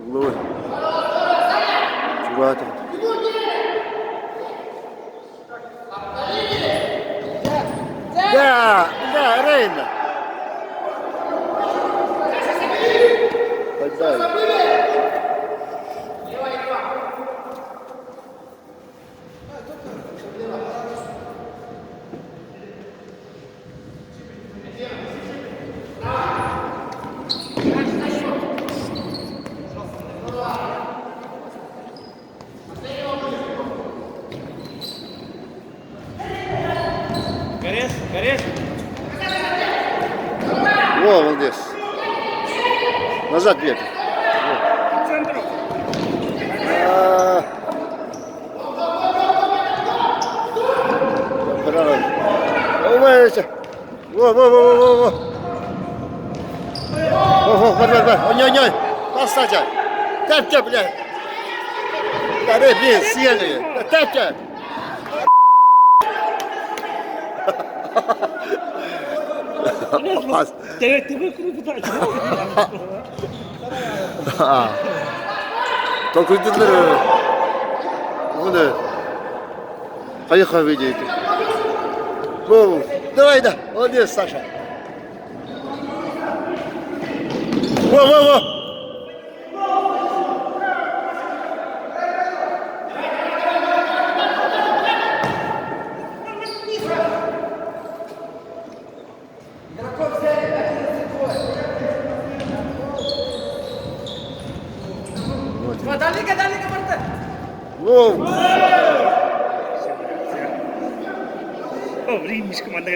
Угловой. Чугаатыр. Да, да, Рейна. Поддай. Гореш, гореш. Во, молодец. Назад бегай. По центру. А. Правильно. Умаешься. Во, во, во, во, во, во. Во, во, бар, бар, бар. Ой, ой, ой. Пас, Сача. Тэп, тэп, бля. Да, блин, съели. Тэп, тэп. Пас. Тебе Толкуйдуулар Оны Поехали видеть. Во, давай, да, молодец, Саша. Во, во, во. Во. О, Римиш команда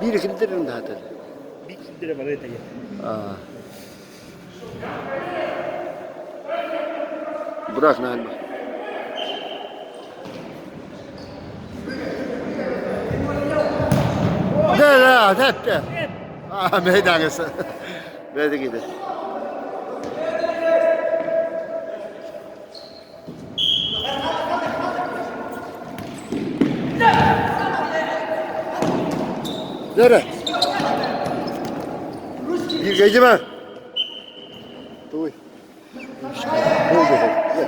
Биир кимдерин да Биир кимдерэ бары этэ. Аа. Бырах наһаа Да, да, да. Аа, мэйдагыс. Бэдигиде. Нөрө. Бииргэ идимэ. Туй. Болды.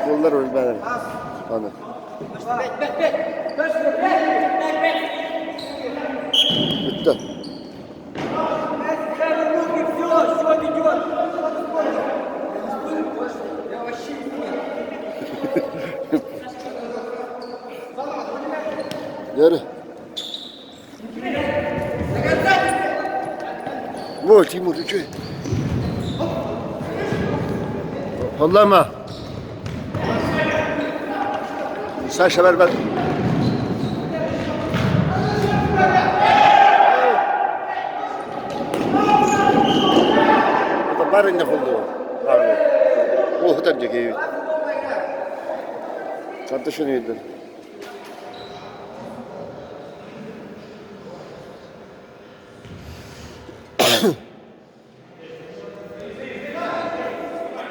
Олар өлбәдер. Аны. Бүттэ. Нөрө. Во, Тимур, ты что? Hollama. Саша, бар, бар. Это барыня холлоо. О, хытар дьэки. Тартышын үйден.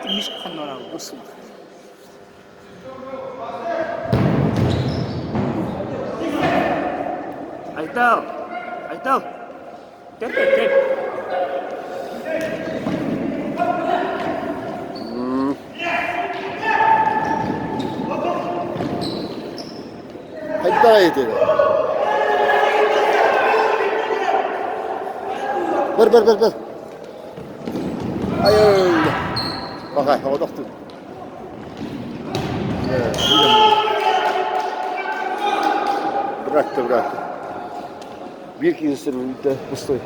Миш ханнара усул. Айтал! Айтал! Тэп, тэп. Хайдах этэ? Бар, бар, бар, бар. Ай, Баҕай, оҕотохтун. Быракты, быракты. Биир киһи сырылыйда пустой.